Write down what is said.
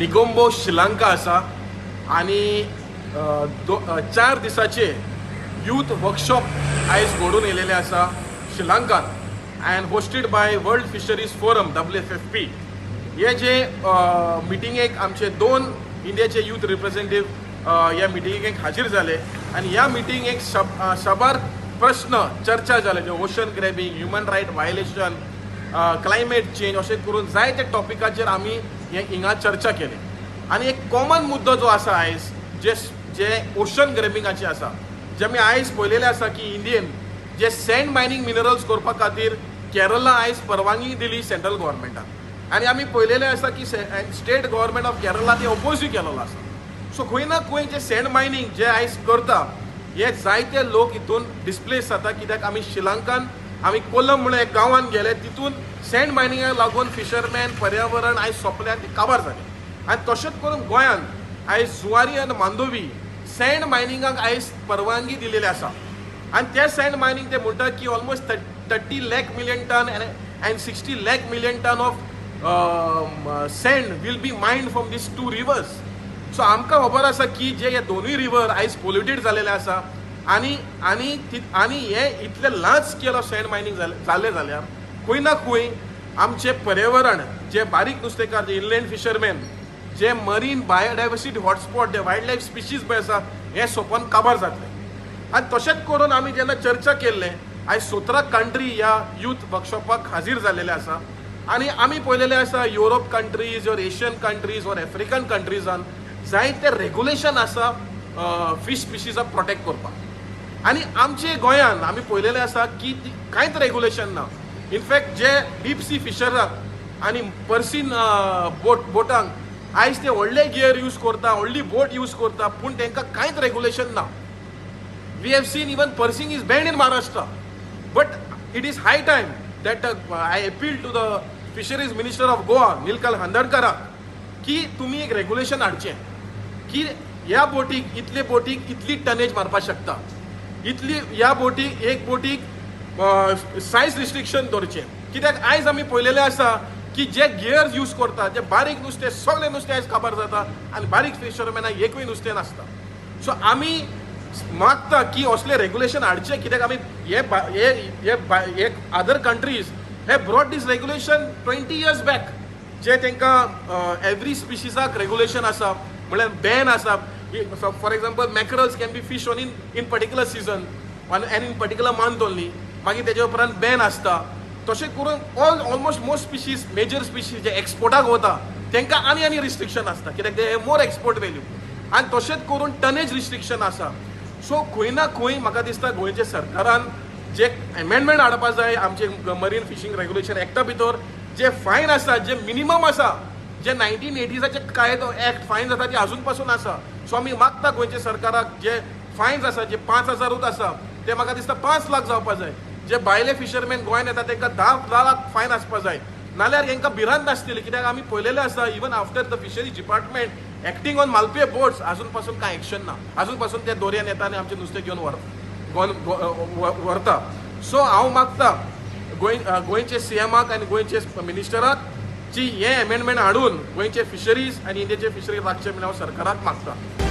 निगोंबो, श्रीलंका आसा आनी 4 दिसाचे यूथ वर्कशॉप आयज घडून येयलेले आसा श्रीलंकान and hosted by World Fisheries Forum, WFFP. हे जे मिटिंगेक आमचे दोन इंडियाचे यूथ रिप्रेझेंटेटिव्ह ह्या मिटिंगेक हाजीर जाले आनी ह्या मिटिंगेक साबार प्रश्न चर्चा जाले, जे ocean grabbing, human right violation, climate change अशें करून जायते टॉपिकाचेर आमी हे हिंगा चर्चा केली. आनी एक कॉमन मुद्दो जो आसा आयज, जे जे ओशन ग्रॅबिंगाचे आसा, जे आमी आयज पळयलेले आसा की इंडियन जे सँड मायनींग मिनरल्स करपा खातीर केरला आयज परवानगी दिली सेंट्रल गव्हर्मेंटान आनी आमी पळयलेले आसा की स्टेट गव्हर्मेंट ऑफ केरला ते ओपोजूय केलेलो आसा. सो खंय ना खंय जे सँड मायनींग जे आयज करता, हे जायते लोक हितून डिस्प्लेस जाता, कित्याक आमी श्रीलंकान आमी कोलम म्हणून एक गांवान गेले, तितून सँड मायनिंगाक लागून फिशरमॅन, पर्यावरण आयज सोंपलें आनी ती काबार जालें. आनी तशेंच करून गोंयान आयज जुवारी आनी मांडोवी सँड मायनिंगाक आयज परवानगी दिलेली आसा आनी ते सँड मायनींग ते म्हणटा की almost 30 lakh million ton and 60 lakh million ton of sand will be mined from these two rivers. So आमकां खबर आसा की जे हे दोनूय रिवर आयज पोल्युटेड जालेले आसा आनी हे इतले large scale of sand mining जालें जाल्यार खंय ना खंय आमचें पर्यावरण, जे बारीक नुस्तेकार, जे इनलँड फिशरमॅन, जे मरीन बायोडायवर्सिटी हॉटस्पॉट, जे वायल्ड लायफ स्पिशीज पळय आसा, हे सोंपोन काबार जातले. आनी तशेंच करून आमी जेन्ना चर्चा केल्ले, आयज 17 कंट्री ह्या यूथ वर्कशॉपाक हाजीर जाल्लेले आसा आनी आमी पळयलेले आसा, Europe countries or Asian countries or African कंट्रीजान जायते रेगुलेशन आसा फिश स्पिशीजाक प्रोटेक्ट करपाक. आनी आमचे गोंयान आमी पळयलेलें आसा की कांयच रेगुलेशन ना. इनफॅक्ट जे डीप सी फिशराक आनी पर्सीन बोटांक आयज ते व्हडले गियर यूज करता, व्हडली बोट यूज करता, पूण तांकां कांयच रेगुलेशन ना. We have seen even purse seine is banned in Maharashtra. But it is high time that I appeal to the fisheries minister of Goa, Nilkanth हळदणकराक, की तुम्ही एक रेग्युलेशन हाडचें की ह्या बोटीक, इतले बोटीक इतली टनेज मारपाक शकता, इतली ह्या बोटीक, एक बोटीक सायज रिस्ट्रिक्शन दवरचें. कित्याक आयज आमी पळयलेलें आसा की जे गियर्स यूज करता, जे बारीक नुस्तें, सगळें नुस्तें आयज काबार जाता आनी बारीक फिशरमॅनाक एकूय नुस्तें नासता. सो आमी मागता की असले रेग्युलेशन हाडचें, कित्याक आमी हे बा- हे हे बा- हे other countries have brought this regulation 20 years back, जे तांकां एवरी स्पिशीजाक रेग्युलेशन आसा, म्हळ्यार बॅन आसा. For example, mackerels can be fish on in particular season and in particular month only. मागीर तेजे उपरांत बॅन आसता. तशें करून all almost most species, major species जे एक्सपोर्टाक वता, तांकां आनी आनी रिस्ट्रिक्शन आसता, कित्याक ते मोर एक्सपोर्ट व्हॅल्यू. आनी तशेंच करून टनेज रिस्ट्रिक्शन आसा. सो खंय ना खंय म्हाका दिसता गोंयच्या सरकारान जे एमेंडमेंट हाडपा जाय आमचे मरीन फिशींग रेग्युलेशन एक्टा भितर. जे फायन आसा, जे मिनिमम आसा, जे 1980साचे कायदो एक्ट फायन जाता, ते अजून पासून आसा. सो आमी मागता गोंयच्या सरकाराक, जे फायन्स आसा, जे 5,000रूच आसा, ते म्हाका दिसता 5 लाख जावपा जाय. जे भायले फिशरमॅन गोंयान येता, तांकां 10 लाख फायन आसपा जाय, नाल्यार हेंकां भिरांत आसतली. कित्याक आमी पळयलेलें आसा, even after the fisheries department acting on Malpe boats, अजून पासून कांय एक्शन ना. अजून पासून ते दोरयान येता आनी आमचें नुस्तें घेवन व्हर गोवन व्हरता. सो हांव मागता गोंयचे सीएमाक आनी गोंयचे मिनिस्टराक की हे एमेंडमेंट हाडून गोंयचे फिशरीज आनी इंडियाचे फिशरीज राखचे म्हणून हांव सरकाराक मागता.